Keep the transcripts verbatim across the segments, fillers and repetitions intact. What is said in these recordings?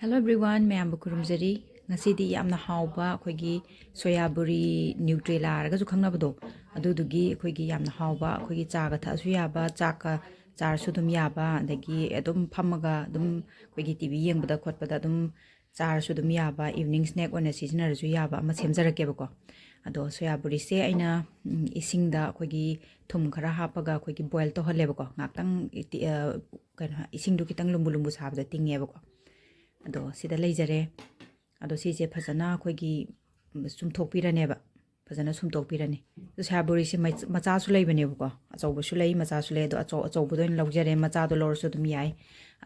Hello everyone, ꯃꯌꯥꯝꯕꯨ ꯈꯨꯔꯨꯝꯖꯔꯤ꯫ ꯉꯁꯤꯗꯤ ꯌꯥꯝꯅ ꯍꯥꯎꯕ ꯑꯩꯈꯣꯏꯒꯤ ꯁꯣꯌꯥ ꯕꯨꯔꯤ, ꯅ꯭ꯌꯨꯇ꯭ꯔꯦꯂꯥ ꯍꯥꯏꯔꯒꯁꯨ ꯈꯪꯅꯕꯗꯣ, ꯑꯗꯨꯗꯨꯒꯤ ꯑꯩꯈꯣꯏꯒꯤ ꯌꯥꯝꯅ ꯍꯥꯎꯕ, ꯑꯩꯈꯣꯏꯒꯤ ꯆꯥꯒ ꯊꯛꯑꯁꯨ ꯌꯥꯕ, ꯆꯥꯛꯀ ꯆꯥꯔꯁꯨ ꯑꯗꯨꯝ ꯌꯥꯕ, ꯑꯗꯒꯤ ꯑꯗꯨꯝ ꯐꯝꯃꯒ ꯑꯗꯨꯝ ꯑꯩꯈꯣꯏꯒꯤ ꯇꯤ ꯚꯤ ꯌꯦꯡꯕꯗ ꯈꯣꯠꯄꯗ ꯑꯗꯨꯝ ꯆꯥꯔꯁꯨ ꯑꯗꯨꯝ ꯌꯥꯕ, evening snack ꯑꯣꯏꯅ ꯁꯤꯖꯤꯟꯅꯔꯁꯨ ꯌꯥꯕ ꯑꯃ ꯁꯦꯝꯖꯔꯛꯀꯦꯕꯀꯣ꯫ ꯑꯗꯣ ꯁꯣꯌꯥ ꯕꯨꯔꯤꯁꯦ ꯑꯩꯅ, ꯎꯝ, ꯏꯁꯤꯡꯗ ꯑꯩꯈꯣꯏꯒꯤ ꯊꯨꯝ ꯈꯔ ꯍꯥꯞꯄꯒ ꯑꯩꯈꯣꯏꯒꯤ boil ꯇꯧꯍꯜꯂꯦꯕꯀꯣ꯫ ꯉꯥꯛꯇꯪ ꯏꯇꯤ-, ꯑ, ꯀꯩꯅꯣ, ꯏꯁꯤꯡꯗꯣ ꯈꯤꯇꯪ ꯂꯨꯝꯕꯨ ꯂꯨꯝꯕꯨ ꯁꯥꯕꯗ ꯇꯤꯡꯉꯦꯕꯀꯣ꯫ ꯑꯗꯣ ꯁꯤꯗ ꯂꯩꯖꯔꯦ꯫ ꯑꯗꯣ ꯁꯤꯁꯦ ꯐꯖꯅ ꯑꯩꯈꯣꯏꯒꯤ, ꯎꯝ, ꯆꯨꯝꯊꯣꯛꯄꯤꯔꯅꯦꯕ꯫ ꯐꯖꯅ ꯁꯨꯝꯇꯣꯛꯄꯤꯔꯅꯤ꯫ ꯑꯗꯣ ꯁꯣꯌꯥ ꯕꯨꯔꯤꯁꯦ ꯃꯩ-, ꯃꯆꯥꯁꯨ ꯂꯩꯕꯅꯦꯕꯀꯣ꯫ ꯑꯆꯧꯕꯁꯨ ꯂꯩ, ꯃꯆꯥꯁꯨ ꯂꯩ꯫ ꯑꯗꯣ ꯑꯆꯧ-, ꯑꯆꯧꯕꯗꯣ ꯑꯣꯏꯅ ꯂꯧꯖꯔꯦ꯫ ꯃꯆꯥꯗꯣ ꯂꯧꯔꯁꯨ ꯑꯗꯨꯝ ꯌꯥꯏ꯫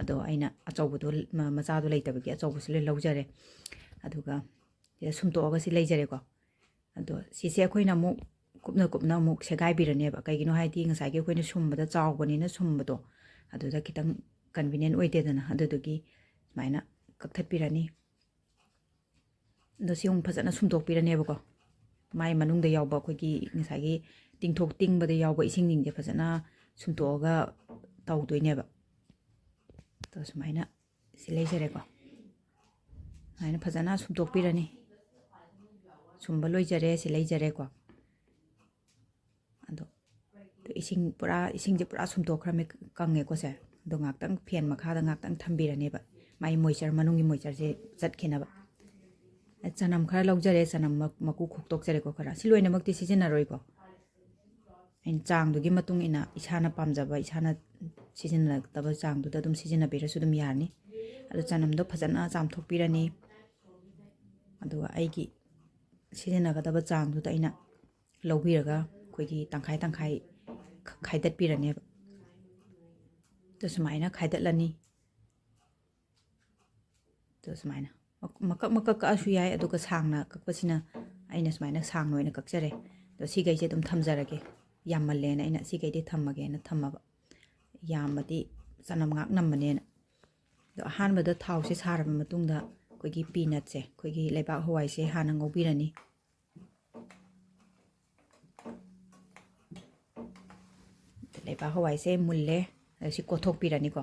ꯑꯗꯣ ꯑꯩꯅ ꯑꯆꯧꯕꯗꯣ, ꯃ-, ꯃꯆꯥꯗꯣ ꯂꯩꯇꯕꯒꯤ ꯑꯆꯧꯕꯁꯨ ꯂꯣꯏ ꯂꯧꯖꯔꯦ꯫ ꯑꯗꯨꯒ ꯁꯤꯗ ꯁꯨꯝꯇꯣꯛꯑꯒ ꯁꯤ ꯂꯩꯖꯔꯦꯀꯣ꯫ ꯑꯗꯣ ꯁꯤꯁꯦ ꯑꯩꯈꯣꯏꯅ ꯑꯃꯨꯛ ꯀꯨꯞꯅ ꯀꯨꯞꯅ ꯑꯃꯨꯛ ꯁꯦꯒꯥꯏꯕꯤꯔꯅꯦꯕ꯫ ꯀꯩꯒꯤꯅꯣ ꯍꯥꯏꯗꯤ ꯉꯁꯥꯏꯒꯤ ꯑꯩꯈꯣꯏꯅ ꯁꯨꯝꯕꯗ ꯆꯥꯎꯕꯅꯤꯅ ꯁꯨꯝꯕꯗꯣ ꯑꯗꯨꯗ ꯈꯤꯇꯪ convenient ꯑꯣꯏꯗꯦꯗꯅ꯫ ꯑꯗꯨꯗꯨꯒꯤ ꯁꯨꯃꯥꯏꯅ ꯀꯛꯊꯠꯄꯤꯔꯅꯤ꯫ ꯑꯗꯣ ꯁꯤ ꯑꯃꯨꯛ ꯐꯖꯅ ꯁꯨꯝꯇꯣꯛꯄꯤꯔꯅꯦꯕꯀꯣ꯫ ꯃꯥꯏ ꯃꯅꯨꯡꯗ ꯌꯥꯎꯕ ꯑꯩꯈꯣꯏꯒꯤ ꯉꯁꯥꯏꯒꯤ ꯇꯤꯡꯊꯣꯛ ꯇꯤꯡꯕꯗ ꯌꯥꯎꯕ ꯏꯁꯤꯡꯁꯤꯡꯁꯦ ꯐꯖꯅ ꯁꯨꯝꯇꯣꯛꯑꯒ ꯇꯧꯗꯣꯏꯅꯦꯕ꯫ ꯑꯗꯣ ꯁꯨꯃꯥꯏꯅ ꯁꯤ ꯂꯩꯖꯔꯦꯀꯣ꯫ ꯁꯨꯃꯥꯏꯅ ꯐꯖꯅ ꯁꯨꯝꯇꯣꯛꯄꯤꯔꯅꯤ꯫ ꯁꯨꯝꯕ ꯂꯣꯏꯖꯔꯦ, ꯁꯤ ꯂꯩꯖꯔꯦꯀꯣ꯫ ꯑꯗꯣ ꯏꯁꯤꯡ ꯄꯨꯔꯥ, ꯏꯁꯤꯡꯁꯦ ꯄꯨꯔꯥ ꯁꯨꯝꯇꯣꯛꯈ꯭ꯔꯃꯦ, ꯀꯪꯉꯦꯀꯣ ꯁꯦ꯫ ꯑꯗꯣ ꯉꯥꯛꯇꯪ fan ꯃꯈꯥꯗ ꯉꯥꯛꯇꯪ ꯊꯝꯕꯤꯔꯅꯦꯕ, ꯃꯥꯏ moisture, ꯃꯅꯨꯡꯒꯤ moistureꯁꯦ ꯆꯠꯈꯤꯅꯕ꯫ ꯆꯅꯝ ꯈꯔ ꯂꯧꯖꯔꯦ, ꯆꯅꯝ ꯃ-, ꯃꯀꯨ ꯈꯣꯛꯇꯣꯛꯆꯔꯦꯀꯣ ꯈꯔ꯫ ꯁꯤ ꯂꯣꯏꯅꯃꯛꯇꯤ ꯁꯤꯖꯤꯟꯅꯔꯣꯏꯀꯣ꯫ ꯑꯩꯅ ꯆꯥꯡꯗꯨꯒꯤ ꯃꯇꯨꯡ ꯏꯟꯅ ꯏꯁꯥꯅ ꯄꯥꯝꯖꯕ, ꯏꯁꯥꯅ ꯁꯤꯖꯤꯟꯅꯒꯗꯕ ꯆꯥꯡꯗꯨꯗ ꯑꯗꯨꯝ ꯁꯤꯖꯤꯟꯅꯕꯤꯔꯁꯨ ꯑꯗꯨꯝ ꯌꯥꯔꯅꯤ꯫ ꯑꯗꯣ ꯆꯅꯝꯗꯣ ꯐꯖꯅ ꯆꯥꯝꯊꯣꯛꯄꯤꯔꯅꯤ꯫ ꯑꯗꯨꯒ ꯑꯩꯒꯤ ꯁꯤꯖꯤꯟꯅꯒꯗꯕ ꯆꯥꯡꯗꯨꯗ ꯑꯩꯅ ꯂꯧꯕꯤꯔꯒ ꯑꯩꯈꯣꯏꯒꯤ ꯇꯪꯈꯥꯏ ꯇꯪꯈꯥꯏ ꯈ-, ꯈꯥꯏꯗꯠꯄꯤꯔꯅꯦꯕ꯫ ꯑꯗꯨ ꯁꯨꯃꯥꯏꯅ ꯈꯥꯏꯗꯠꯂꯅꯤ꯫ ꯑꯗꯨ ꯁꯨꯃꯥꯏꯅ ꯃꯛ-, ꯃꯀꯛ ꯃꯀꯛ ꯀꯛꯑꯁꯨ ꯌꯥꯏ, ꯑꯗꯨꯒ ꯁꯥꯡꯅ ꯀꯛꯄꯁꯤꯅ ꯑꯩꯅ ꯁꯨꯃꯥꯏꯅ ꯁꯥꯡꯅ ꯑꯣꯏꯅ ꯀꯛꯆꯔꯦ꯫ ꯑꯗꯣ ꯁꯤꯈꯩꯁꯦ ꯑꯗꯨꯝ ꯊꯝꯖꯔꯒꯦ, ꯌꯥꯝꯃꯜꯂꯦꯅ ꯑꯩꯅ ꯁꯤꯈꯩꯗꯤ ꯊꯝꯃꯒꯦꯅ ꯊꯝꯃꯕ꯫ ꯌꯥꯝꯃꯗꯤ ꯆꯅꯝ ꯉꯥꯛ ꯅꯝꯕꯅꯦꯅ꯫ ꯑꯗꯣ ꯑꯍꯥꯟꯕꯗ ꯊꯥꯎꯁꯦ ꯁꯥꯔꯕ ꯃꯇꯨꯡꯗ ꯑꯩꯈꯣꯏꯒꯤ peanutꯁꯦ, ꯑꯩꯈꯣꯏꯒꯤ ꯂꯩꯕꯥꯛ ꯍꯋꯥꯏꯁꯦ ꯍꯥꯟꯅ ꯉꯧꯕꯤꯔꯅꯤ꯫ ꯂꯩꯕꯥꯛ ꯍꯋꯥꯏꯁꯦ ꯃꯨꯜꯂꯦ꯫ ꯑꯗ ꯁꯤ ꯀꯣꯠꯊꯣꯛꯄꯤꯔꯅꯤꯀꯣ꯫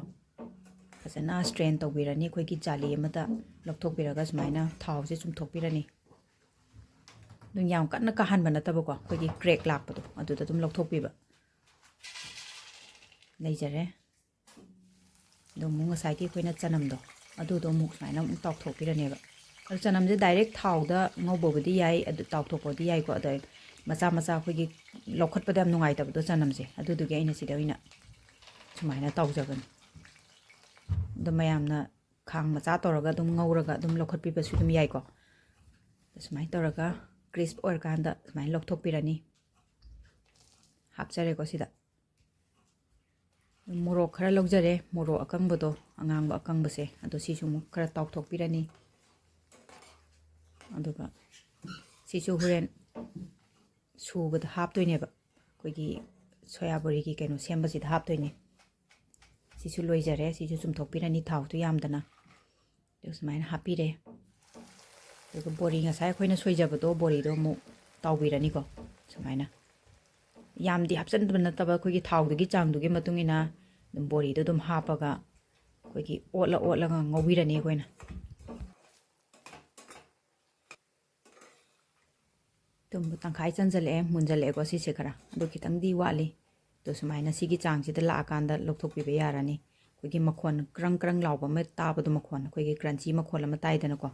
ꯐꯖꯅ strain ꯇꯧꯕꯤꯔꯅꯤ꯫ ꯑꯩꯈꯣꯏꯒꯤ ꯖꯥꯂꯤ ꯑꯃꯗ ꯂꯧꯊꯣꯛꯄꯤꯔꯒ ꯁꯨꯃꯥꯏꯅ ꯊꯥꯎꯁꯦ ꯆꯨꯝꯊꯣꯛꯄꯤꯔꯅꯤ꯫ ꯑꯗꯨꯝ ꯌꯥꯝ ꯀꯟꯅ ꯀꯥꯍꯟꯕ ꯅꯠꯇꯕꯀꯣ, ꯑꯩꯈꯣꯏꯒꯤ crack ꯂꯥꯛꯄꯗꯣ ꯑꯗꯨꯗ ꯑꯗꯨꯝ ꯂꯧꯊꯣꯛꯄꯤꯕ꯫ ꯂꯩꯖꯔꯦ꯫ ꯑꯗꯣ ꯑꯃꯨꯛ ꯉꯁꯥꯏꯒꯤ ꯑꯩꯈꯣꯏꯅ ꯆꯅꯝꯗꯣ ꯑꯗꯨꯗꯣ ꯑꯃꯨꯛ ꯁꯨꯃꯥꯏꯅ ꯑꯃꯨꯛ ꯇꯥꯎꯊꯣꯛꯄꯤꯔꯅꯦꯕ꯫ ꯑꯗꯣ ꯆꯅꯝꯁꯦ direct ꯊꯥꯎꯗ ꯉꯧꯕꯕꯨꯗꯤ ꯌꯥꯏ, ꯑꯗꯨ ꯇꯥꯎꯊꯣꯛꯄꯕꯨꯗꯤ ꯌꯥꯏꯀꯣ꯫ ꯑꯗꯣ ꯃꯆꯥ ꯃꯆꯥ ꯑꯩꯈꯣꯏꯒꯤ ꯂꯧꯈꯠꯄꯗ ꯌꯥꯝ ꯅꯨꯡꯉꯥꯏꯇꯕꯗꯣ ꯆꯅꯝꯁꯦ, ꯑꯗꯨꯗꯨꯒꯤ ꯑꯩꯅ ꯁꯤꯗ ꯑꯣꯏꯅ ꯁꯨꯃꯥꯏꯅ ꯇꯥꯎꯖꯕꯅꯤ꯫ ꯑꯗꯣ ꯃꯌꯥꯝꯅ ꯈꯥꯡ ꯃꯆꯥ ꯇꯧꯔꯒ ꯑꯗꯨꯝ ꯉꯧꯔꯒ ꯑꯗꯨꯝ ꯂꯧꯈꯠꯄꯤꯕꯁꯨ ꯑꯗꯨꯝ ꯌꯥꯏꯀꯣ꯫ ꯁꯨꯃꯥꯏꯅ ꯇꯧꯔꯒ crisp ꯑꯣꯏꯔꯀꯥꯟꯗ ꯁꯨꯃꯥꯏꯅ ꯂꯧꯊꯣꯛꯄꯤꯔꯅꯤ꯫ ꯍꯥꯞꯆꯔꯦꯀꯣ ꯁꯤꯗ꯫ ꯃꯣꯔꯣꯛ ꯈꯔ ꯂꯧꯖꯔꯦ, ꯃꯣꯔꯣꯛ ꯑꯀꯪꯕꯗꯣ, ꯑꯉꯥꯡꯕ ꯑꯀꯪꯕꯁꯦ, ꯑꯗꯣ ꯁꯤꯁꯨ ꯑꯃꯨꯛ ꯈꯔ ꯇꯥꯎꯊꯣꯛꯄꯤꯔꯅꯤ꯫ ꯑꯗꯨꯒ ꯁꯤꯁꯨ ꯍꯣꯔꯦꯟ ꯁꯨꯕꯗ ꯍꯥꯞꯇꯣꯏꯅꯦꯕ, ꯑꯩꯈꯣꯏꯒꯤ ꯁꯣꯌꯥ ꯕꯣꯔꯤꯒꯤ ꯀꯩꯅꯣ ꯁꯦꯝꯕꯁꯤꯗ ꯍꯥꯞꯇꯣꯏꯅꯦ꯫ ꯁꯤꯁꯨ ꯂꯣꯏꯖꯔꯦ, ꯁꯤꯁꯨ ꯆꯨꯝꯊꯣꯛꯄꯤꯔꯅꯤ ꯊꯥꯎꯗꯨ ꯌꯥꯝꯗꯅ꯫ ꯑꯗꯨ ꯁꯨꯃꯥꯏꯅ ꯍꯥꯞꯄꯤꯔꯦ꯫ ꯑꯗꯨꯒ ꯕꯣꯔꯤ, ꯉꯁꯥꯏ ꯑꯩꯈꯣꯏꯅ ꯁꯣꯏꯖꯕꯗꯣ, ꯕꯣꯔꯤꯗꯣ ꯑꯃꯨꯛ ꯇꯥꯎꯕꯤꯔꯅꯤꯀꯣ꯫ ꯁꯨꯃꯥꯏꯅ ꯌꯥꯝꯗꯤ ꯍꯥꯞꯆꯤꯟꯕ ꯅꯠꯇꯕ, ꯑꯩꯈꯣꯏꯒꯤ ꯊꯥꯎꯗꯨꯒꯤ ꯆꯥꯡꯗꯨꯒꯤ ꯃꯇꯨꯡ ꯏꯟꯅ ꯑꯗꯨꯝ ꯕꯣꯔꯤꯗꯣ ꯑꯗꯨꯝ ꯍꯥꯞꯄꯒ ꯑꯩꯈꯣꯏꯒꯤ ꯑꯣꯠꯂ ꯑꯣꯠꯂꯒ ꯉꯧꯕꯤꯔꯅꯤ ꯑꯩꯈꯣꯏꯅ꯫ ꯑꯗꯨꯝ ꯇꯪꯈꯥꯏ ꯆꯟꯖꯜꯂꯛꯑꯦ, ꯃꯨꯟꯖꯜꯂꯛꯑꯦꯀꯣ ꯁꯤꯁꯦ ꯈꯔ꯫ ꯑꯗꯣ ꯈꯤꯇꯪꯗꯤ ꯋꯥꯠꯂꯤ꯫ ꯑꯗꯣ ꯁꯨꯃꯥꯏꯅ ꯁꯤꯒꯤ ꯆꯥꯡꯁꯤꯗ ꯂꯥꯛꯑꯀꯥꯟꯗ ꯂꯧꯊꯣꯛꯄꯤꯕ ꯌꯥꯔꯅꯤ꯫ ꯑꯩꯈꯣꯏꯒꯤ ꯃꯈꯣꯟ ꯀ꯭ꯔꯪ ꯀ꯭ꯔꯪ ꯂꯥꯎꯕ ꯑꯃ ꯇꯥꯕꯗꯣ, ꯃꯈꯣꯟ, ꯑꯩꯈꯣꯏꯒꯤ crunchy ꯃꯈꯣꯟ ꯑꯃ ꯇꯥꯏꯗꯅꯀꯣ,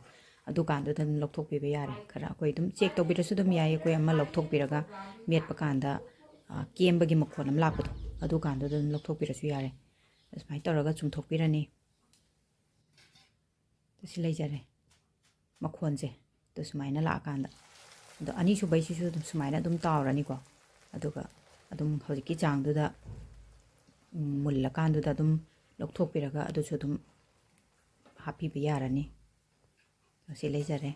ꯑꯗꯨꯀꯥꯟꯗꯨꯗ ꯑꯗꯨꯝ ꯂꯧꯊꯣꯛꯄꯤꯕ ꯌꯥꯔꯦ꯫ ꯈꯔ ꯑꯩꯈꯣꯏ ꯑꯗꯨꯝ check ꯇꯧꯕꯤꯔꯁꯨ ꯑꯗꯨꯝ ꯌꯥꯏ꯫ ꯑꯩꯈꯣꯏ ꯑꯃ ꯂꯧꯊꯣꯛꯄꯤꯔꯒ ꯃꯦꯠꯄ ꯀꯥꯟꯗ, ꯑ, ꯀꯦꯝꯕꯒꯤ ꯃꯈꯣꯟ ꯑꯃ ꯂꯥꯛꯄꯗꯣ, ꯑꯗꯨꯀꯥꯟꯗꯨꯗ ꯑꯗꯨꯝ ꯂꯧꯊꯣꯛꯄꯤꯔꯁꯨ ꯌꯥꯔꯦ꯫ ꯑꯗꯨꯃꯥꯏꯅ ꯇꯧꯔꯒ ꯆꯨꯝꯊꯣꯛꯄꯤꯔꯅꯤ꯫ ꯁꯤ ꯂꯩꯖꯔꯦ ꯃꯈꯣꯟꯁꯦ꯫ ꯑꯗꯨ ꯁꯨꯃꯥꯏꯅ ꯂꯥꯛꯑꯀꯥꯟꯗ, ꯑꯗꯣ ꯑꯅꯤꯁꯨꯕꯩꯁꯤꯁꯨ ꯑꯗꯨꯝ ꯁꯨꯃꯥꯏꯅ ꯑꯗꯨꯝ ꯇꯥꯎꯔꯅꯤꯀꯣ꯫ ꯑꯗꯨꯒ ꯑꯗꯨꯝ ꯍꯧꯖꯤꯛꯀꯤ ꯆꯥꯡꯗꯨꯗ, ꯎꯝ, ꯃꯨꯜꯂꯀꯥꯟꯗꯨꯗ ꯑꯗꯨꯝ ꯂꯧꯊꯣꯛꯄꯤꯔꯒ ꯑꯗꯨꯁꯨ ꯑꯗꯨꯝ ꯍꯥꯞꯄꯤꯕ ꯌꯥꯔꯅꯤ꯫ ꯁꯤ ꯂꯩꯖꯔꯦ꯫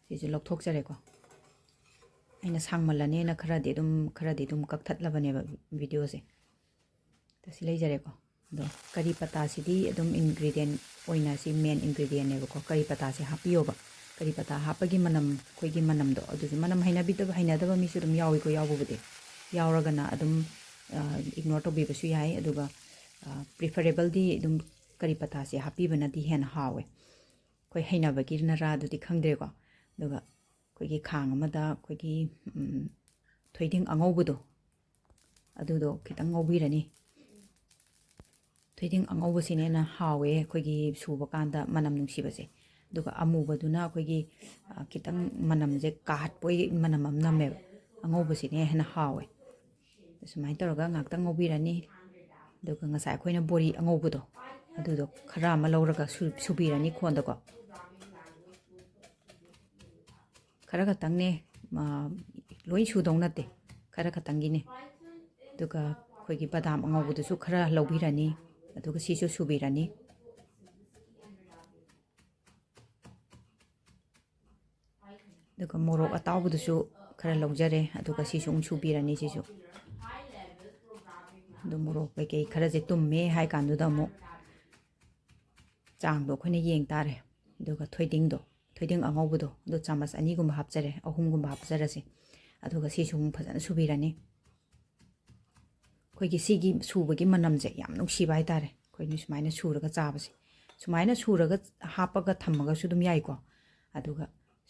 ꯁꯤꯁꯨ ꯂꯧꯊꯣꯛꯆꯔꯦꯀꯣ꯫ ꯑꯩꯅ ꯁꯥꯡꯃꯜꯂꯅꯦꯅ ꯈꯔꯗꯤ ꯑꯗꯨꯝ, ꯈꯔꯗꯤ ꯑꯗꯨꯝ ꯀꯛꯊꯠꯂꯕꯅꯦꯕ videoꯁꯦ꯫ ꯁꯤ ꯂꯩꯖꯔꯦꯀꯣ꯫ ꯑꯗꯣ ꯀꯔꯤ ꯄꯇꯥꯁꯤꯗꯤ ꯑꯗꯨꯝ ingredient ꯑꯣꯏꯅ, ꯁꯤ main ingredientꯅꯦꯕꯀꯣ꯫ ꯀꯔꯤ ꯄꯇꯥꯁꯦ ꯍꯥꯞꯄꯤꯌꯣꯕ꯫ ꯀꯔꯤ ꯄꯇꯥ ꯍꯥꯞꯄꯒꯤ ꯃꯅꯝ, ꯑꯩꯈꯣꯏꯒꯤ ꯃꯅꯝꯗꯣ, ꯑꯗꯨꯁꯨ ꯃꯅꯝ ꯍꯩꯅꯕꯤꯗꯕ, ꯍꯩꯅꯗꯕ ꯃꯤꯁꯨ ꯑꯗꯨꯝ ꯌꯥꯎꯏꯀꯣ꯫ ꯌꯥꯎꯕꯕꯨꯗꯤ ꯌꯥꯎꯔꯒꯅ ꯑꯗꯨꯝ ꯏꯒꯅꯣꯔ ꯇꯧꯕꯤꯕꯁꯨ ꯌꯥꯏ꯫ ꯑꯗꯨꯒ ꯄ꯭ꯔꯤꯐꯔꯦꯕꯜꯗꯤ ꯑꯗꯨꯝ ꯀꯔꯤ ꯄꯇꯥꯁꯦ ꯍꯥꯞꯄꯤꯕꯅꯗꯤ ꯍꯦꯟꯅ ꯍꯥꯎꯋꯦ꯫ ꯑꯩꯈꯣꯏ ꯍꯩꯅꯕꯒꯤꯅꯔꯥ ꯑꯗꯨꯗꯤ ꯈꯪꯗ꯭ꯔꯦꯀꯣ꯫ ꯑꯗꯨꯒ ꯑꯩꯈꯣꯏꯒꯤ ꯈꯥꯡ ꯑꯃꯗ ꯑꯩꯈꯣꯏꯒꯤ ꯎꯝ, ꯊꯣꯏꯗꯤꯡ ꯑꯉꯧꯕꯗꯣ, ꯑꯗꯨꯗꯣ ꯈꯤꯇꯪ ꯉꯧꯕꯤꯔꯅꯤ꯫ ꯊꯣꯏꯗꯤꯡ ꯑꯉꯧꯕꯁꯤꯅ ꯍꯦꯟꯅ ꯍꯥꯎꯋꯦ ꯑꯩꯈꯣꯏꯒꯤ ꯁꯨꯕ ꯀꯥꯟꯗ ꯃꯅꯝ ꯅꯨꯡꯁꯤꯕꯁꯦ꯫ ꯑꯗꯨꯒ ꯑꯃꯨꯕꯗꯨꯅ ꯑꯩꯈꯣꯏꯒꯤ ꯈꯤꯇꯪ ꯃꯅꯝꯁꯦ ꯀꯥꯍꯠꯄꯣꯏ ꯃꯅꯝ ꯑꯃ ꯅꯝꯃꯦꯕ꯫ ꯑꯉꯧꯕꯁꯤꯅ ꯍꯦꯟꯅ ꯍꯥꯎꯋꯦ꯫ ꯁꯨꯃꯥꯏꯅ ꯇꯧꯔꯒ ꯉꯥꯛꯇꯪ ꯉꯧꯕꯤꯔꯅꯤ꯫ ꯑꯗꯨꯒ ꯉꯁꯥꯏ ꯑꯩꯈꯣꯏꯅ ꯕꯣꯔꯤ ꯑꯉꯧꯕꯗꯣ, ꯑꯗꯨꯗꯣ ꯈꯔ ꯑꯃ ꯂꯧꯔꯒ ꯁꯨ- ꯁꯨꯕꯤꯔꯅꯤ ꯈꯣꯟꯗꯀꯣ꯫ ꯈꯔ ꯈꯛꯇꯪꯅꯦ, ꯂꯣꯏ ꯁꯨꯗꯧ ꯅꯠꯇꯦ, ꯈꯔ ꯈꯛꯇꯪꯒꯤꯅꯦ꯫ ꯑꯗꯨꯒ ꯑꯩꯈꯣꯏꯒꯤ ꯕꯗꯥꯝ ꯑꯉꯧꯕꯗꯨꯁꯨ ꯈꯔ ꯂꯧꯕꯤꯔꯅꯤ, ꯑꯗꯨꯒ ꯁꯤꯁꯨ ꯁꯨꯕꯤꯔꯅꯤ꯫ ꯑꯗꯨꯒ ꯃꯣꯔꯣꯛ ꯑꯇꯥꯎꯕꯗꯨꯁꯨ ꯈꯔ ꯂꯧꯖꯔꯦ, ꯑꯗꯨꯒ ꯁꯤꯁꯨ ꯑꯃꯨꯛ ꯁꯨꯕꯤꯔꯅꯤ꯫ ꯁꯤꯁꯨ ꯑꯗꯨ ꯃꯣꯔꯣꯛ ꯀꯩꯀꯩ ꯈꯔꯁꯦ ꯇꯨꯝꯃꯦ ꯍꯥꯏ ꯀꯥꯟꯗꯨꯗ ꯑꯃꯨꯛ ꯆꯥꯡꯗꯣ ꯑꯩꯈꯣꯏꯅ ꯌꯦꯡ ꯇꯥꯔꯦ꯫ ꯑꯗꯨꯒ ꯊꯣꯏꯗꯤꯡꯗꯣ, ꯊꯣꯏꯗꯤꯡ ꯑꯉꯧꯕꯗꯣ, ꯑꯗꯨ ꯆꯥꯃꯁ ꯑꯅꯤꯒꯨꯝꯕ ꯍꯥꯞꯆꯔꯦ, ꯑꯍꯨꯝꯒꯨꯝꯕ ꯍꯥꯞꯆꯔꯁꯦ꯫ ꯑꯗꯨꯒ ꯁꯤꯁꯨ ꯑꯃꯨꯛ ꯐꯖꯅ ꯁꯨꯕꯤꯔꯅꯤ꯫ ꯑꯩꯈꯣꯏꯒꯤ ꯁꯤꯒꯤ ꯁꯨꯕꯒꯤ ꯃꯅꯝꯁꯦ ꯌꯥꯝ ꯅꯨꯡꯁꯤꯕ ꯍꯥꯏꯇꯥꯔꯦ, ꯑꯩꯈꯣꯏꯅ ꯁꯨꯃꯥꯏꯅ ꯁꯨꯔꯒ ꯆꯥꯕꯁꯦ꯫ ꯁꯨꯃꯥꯏꯅ ꯁꯨꯔꯒ ꯍꯥꯞꯄꯒ ꯊꯝꯃꯒꯁꯨ ꯑꯗꯨꯝ ꯌꯥꯏꯀꯣ꯫ ꯑꯗꯨꯒ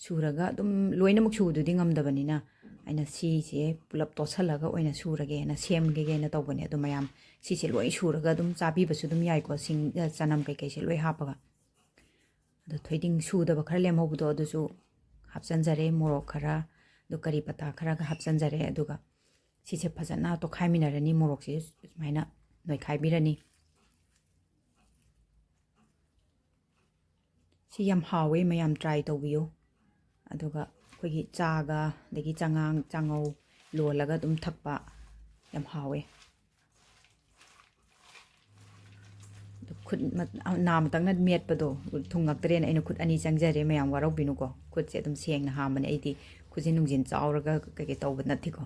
ꯁꯨꯔꯒ ꯑꯗꯨꯝ ꯂꯣꯏꯅꯃꯛ ꯁꯨꯕꯗꯨꯗꯤ ꯉꯝꯗꯕꯅꯤꯅ, ꯑꯩꯅ ꯁꯤꯁꯦ ꯄꯨꯂꯞ ꯇꯣꯠꯁꯜꯂꯒ ꯑꯣꯏꯅ ꯁꯨꯔꯒꯦꯅ, ꯁꯦꯝꯒꯦꯅ ꯇꯧꯕꯅꯦ꯫ ꯑꯗꯣ ꯃꯌꯥꯝ ꯁꯤꯁꯦ ꯂꯣꯏ ꯁꯨꯔꯒ ꯑꯗꯨꯝ ꯆꯥꯕꯤꯕꯁꯨ ꯑꯗꯨꯝ ꯌꯥꯏꯀꯣ, ꯁꯤꯡ, ꯆꯅꯝ ꯀꯩꯀꯩꯁꯦ ꯂꯣꯏ ꯍꯥꯞꯄꯒ꯫ ꯑꯗꯣ ꯊꯣꯏꯗꯤꯡ ꯁꯨꯗꯕ ꯈꯔ ꯂꯦꯝꯍꯧꯕꯗꯣ ꯑꯗꯨꯁꯨ ꯍꯥꯞꯆꯟꯖꯔꯦ, ꯃꯣꯔꯣꯛ ꯈꯔ, ꯑꯗꯨ ꯀꯔꯤ ꯄꯇꯥ ꯈꯔꯒ ꯍꯥꯞꯆꯟꯖꯔꯦ꯫ ꯑꯗꯨꯒ ꯁꯤꯁꯦ ꯐꯖꯅ ꯇꯣꯠꯈꯥꯏꯃꯤꯟꯅꯔꯅꯤ, ꯃꯣꯔꯣꯛꯁꯦ ꯁꯨꯃꯥꯏꯅ ꯅꯣꯏꯈꯥꯏꯕꯤꯔꯅꯤ꯫ ꯁꯤ ꯌꯥꯝ ꯍꯥꯎꯋꯦ, ꯃꯌꯥꯝ ꯇ꯭ꯔꯥꯏ ꯇꯧꯕꯤꯌꯨ꯫ ꯑꯗꯨꯒ ꯑꯩꯈꯣꯏꯒꯤ ꯆꯥꯒ ꯑꯗꯒꯤ ꯆꯉꯥꯡ, ꯆꯥꯉꯧ ꯂꯣꯜꯂꯒ ꯑꯗꯨꯝ ꯊꯛꯄ ꯌꯥꯝ ꯍꯥꯎꯋꯦ꯫ ꯑꯗꯨ ꯈꯨꯠ ꯃ-, ꯅꯥꯝꯃꯇꯪꯅ ꯃꯦꯠꯄꯗꯣ ꯊꯨꯡꯉꯛꯇ꯭ꯔꯦꯅ ꯑꯩꯅ ꯈꯨꯠ ꯑꯅꯤ ꯆꯪꯖꯔꯦ꯫ ꯃꯌꯥꯝ ꯋꯥꯔꯧꯕꯤꯅꯨꯀꯣ, ꯈꯨꯠꯁꯦ ꯑꯗꯨꯝ ꯁꯦꯡꯅ ꯍꯥꯝꯕꯅꯦ꯫ ꯑꯩꯗꯤ ꯈꯨꯖꯤꯟ ꯅꯨꯡꯖꯤꯟ ꯆꯥꯎꯔꯒ ꯀꯩꯀꯩ ꯇꯧꯕ ꯅꯠꯇꯦꯀꯣ꯫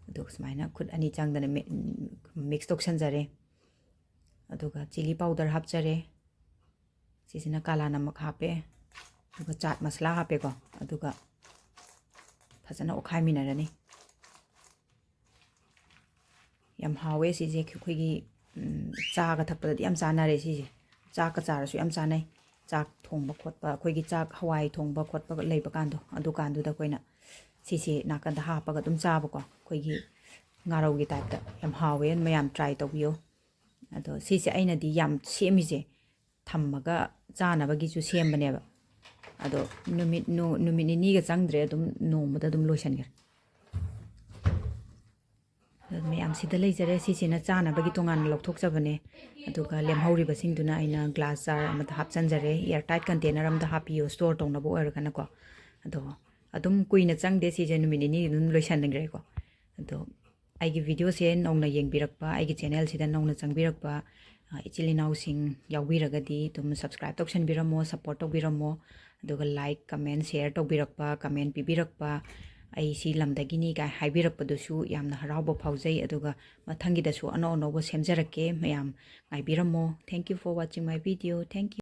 ꯑꯗꯨꯒ ꯁꯨꯃꯥꯏꯅ ꯈꯨꯠ ꯑꯅꯤ ꯆꯪꯗꯅ ꯃꯦ-, ꯃꯤꯛꯁ ꯇꯧꯁꯟꯖꯔꯦ꯫ ꯑꯗꯨꯒ ꯆꯤꯂꯤ ꯄꯥꯎꯗꯔ ꯍꯥꯞꯆꯔꯦ꯫ ꯁꯤꯁꯤꯅ ꯀꯥꯂꯥ ꯅꯃꯛ ꯍꯥꯞꯄꯦ꯫ ꯑꯗꯨꯒ ꯆꯥꯠ ꯃꯁꯂꯥ ꯍꯥꯞꯄꯦꯀꯣ꯫ ꯑꯗꯨꯒ ꯐꯖꯅ ꯑꯣꯠꯈꯥꯏꯃꯤꯟꯅꯔꯅꯤ꯫ ꯌꯥꯝ ꯍꯥꯎꯋꯦ ꯁꯤꯁꯦ꯫ ꯑꯩꯈꯣꯏꯒꯤ, ꯎꯝ, ꯆꯥꯒ ꯊꯛꯄꯗꯗꯤ ꯌꯥꯝ ꯆꯥꯅꯔꯦ ꯁꯤꯁꯦ꯫ ꯆꯥꯛꯀ ꯆꯥꯔꯁꯨ ꯌꯥꯝ ꯆꯥꯅꯩ꯫ ꯆꯥꯛ ꯊꯣꯡꯕ ꯈꯣꯠꯄ, ꯑꯩꯈꯣꯏꯒꯤ ꯆꯥꯛ ꯍꯋꯥꯏ ꯊꯣꯡꯕ ꯈꯣꯠꯄ ꯂꯩꯕ ꯀꯥꯟꯗꯣ, ꯑꯗꯨꯀꯥꯟꯗꯨꯗ ꯑꯩꯈꯣꯏꯅ ꯁꯤꯁꯦ ꯅꯥꯀꯟꯗ ꯍꯥꯞꯄꯒ ꯑꯗꯨꯝ ꯆꯥꯕꯀꯣ, ꯑꯩꯈꯣꯏꯒꯤ ꯉꯥꯔꯧꯒꯤ typeꯇ꯫ ꯌꯥꯝ ꯍꯥꯎꯋꯦ, ꯃꯌꯥꯝ try ꯇꯧꯕꯤꯌꯣ꯫ ꯑꯗꯣ ꯁꯤꯁꯦ ꯑꯩꯅꯗꯤ ꯌꯥꯝ ꯁꯦꯝꯃꯤꯁꯦ ꯊꯝꯃꯒ ꯆꯥꯅꯕꯒꯤꯁꯨ ꯁꯦꯝꯕꯅꯦꯕ꯫ ꯑꯗꯣ ꯅꯨꯃꯤꯠ, ꯅꯨꯃꯤꯠ ꯅꯤꯅꯤꯒ ꯆꯪꯗ꯭ꯔꯦ, ꯑꯗꯨꯝ ꯅꯣꯡꯃꯗ ꯑꯗꯨꯝ ꯂꯣꯏꯁꯤꯟꯈ꯭ꯔꯦ꯫ ꯑꯗꯣ ꯃꯌꯥꯝ ꯁꯤꯗ ꯂꯩꯖꯔꯦ꯫ ꯁꯤꯁꯤꯅ ꯆꯥꯅꯕꯒꯤ ꯇꯣꯉꯥꯟꯅ ꯂꯧꯊꯣꯛꯆꯕꯅꯦ꯫ ꯑꯗꯨꯒ ꯂꯦꯝꯍꯧꯔꯤꯕꯁꯤꯡꯗꯨꯅ ꯑꯩꯅ glass jar ꯑꯃꯗ ꯍꯥꯞꯆꯤꯟꯖꯔꯦ, air tight container ꯑꯃꯗ ꯍꯥꯞꯄꯤꯌꯣ, store ꯇꯧꯅꯕ ꯑꯣꯏꯔꯒꯅꯀꯣ꯫ ꯑꯗꯣ ꯑꯗꯨꯝ ꯀꯨꯏꯅ ꯆꯪꯗꯦ, ꯁꯤꯁꯦ ꯅꯨꯃꯤꯠ ꯅꯤꯅꯤ ꯑꯗꯨꯝ ꯂꯣꯏꯁꯟꯈ꯭ꯔꯦꯀꯣ꯫ ꯑꯗꯣ ꯑꯩꯒꯤ videoꯁꯦ ꯅꯧꯅ ꯌꯦꯡꯕꯤꯔꯛꯄ, ꯑꯩꯒꯤ channelꯁꯤꯗ ꯅꯧꯅ ꯆꯪꯕꯤꯔꯛꯄ, ꯑ, ꯏꯆꯤꯜ ꯏꯅꯥꯎꯁꯤꯡ ꯌꯥꯎꯕꯤꯔꯒꯗꯤ ꯑꯗꯨꯝ subscribe ꯇꯧꯁꯟꯕꯤꯔꯝꯃꯣ, support ꯇꯧꯕꯤꯔꯝꯃꯣ꯫ ꯑꯗꯨꯒ like, comment, share ꯇꯧꯕꯤꯔꯛꯄ, comment ꯄꯤꯕꯤꯔꯛꯄ, "ꯑꯩ ꯁꯤ ꯂꯝꯗꯒꯤꯅꯤ" ꯀꯥꯏ ꯍꯥꯏꯕꯤꯔꯛꯄꯗꯨꯁꯨ ꯌꯥꯝꯅ ꯍꯔꯥꯎꯕ ꯐꯥꯎꯖꯩ꯫ ꯑꯗꯨꯒ ꯃꯊꯪꯒꯤꯗꯁꯨ ꯑꯅꯧ ꯑꯅꯧꯕ ꯁꯦꯝꯖꯔꯛꯀꯦ, ꯃꯌꯥꯝ ꯉꯥꯏꯕꯤꯔꯝꯃꯣ꯫ Thank you for watching my video. Thank you.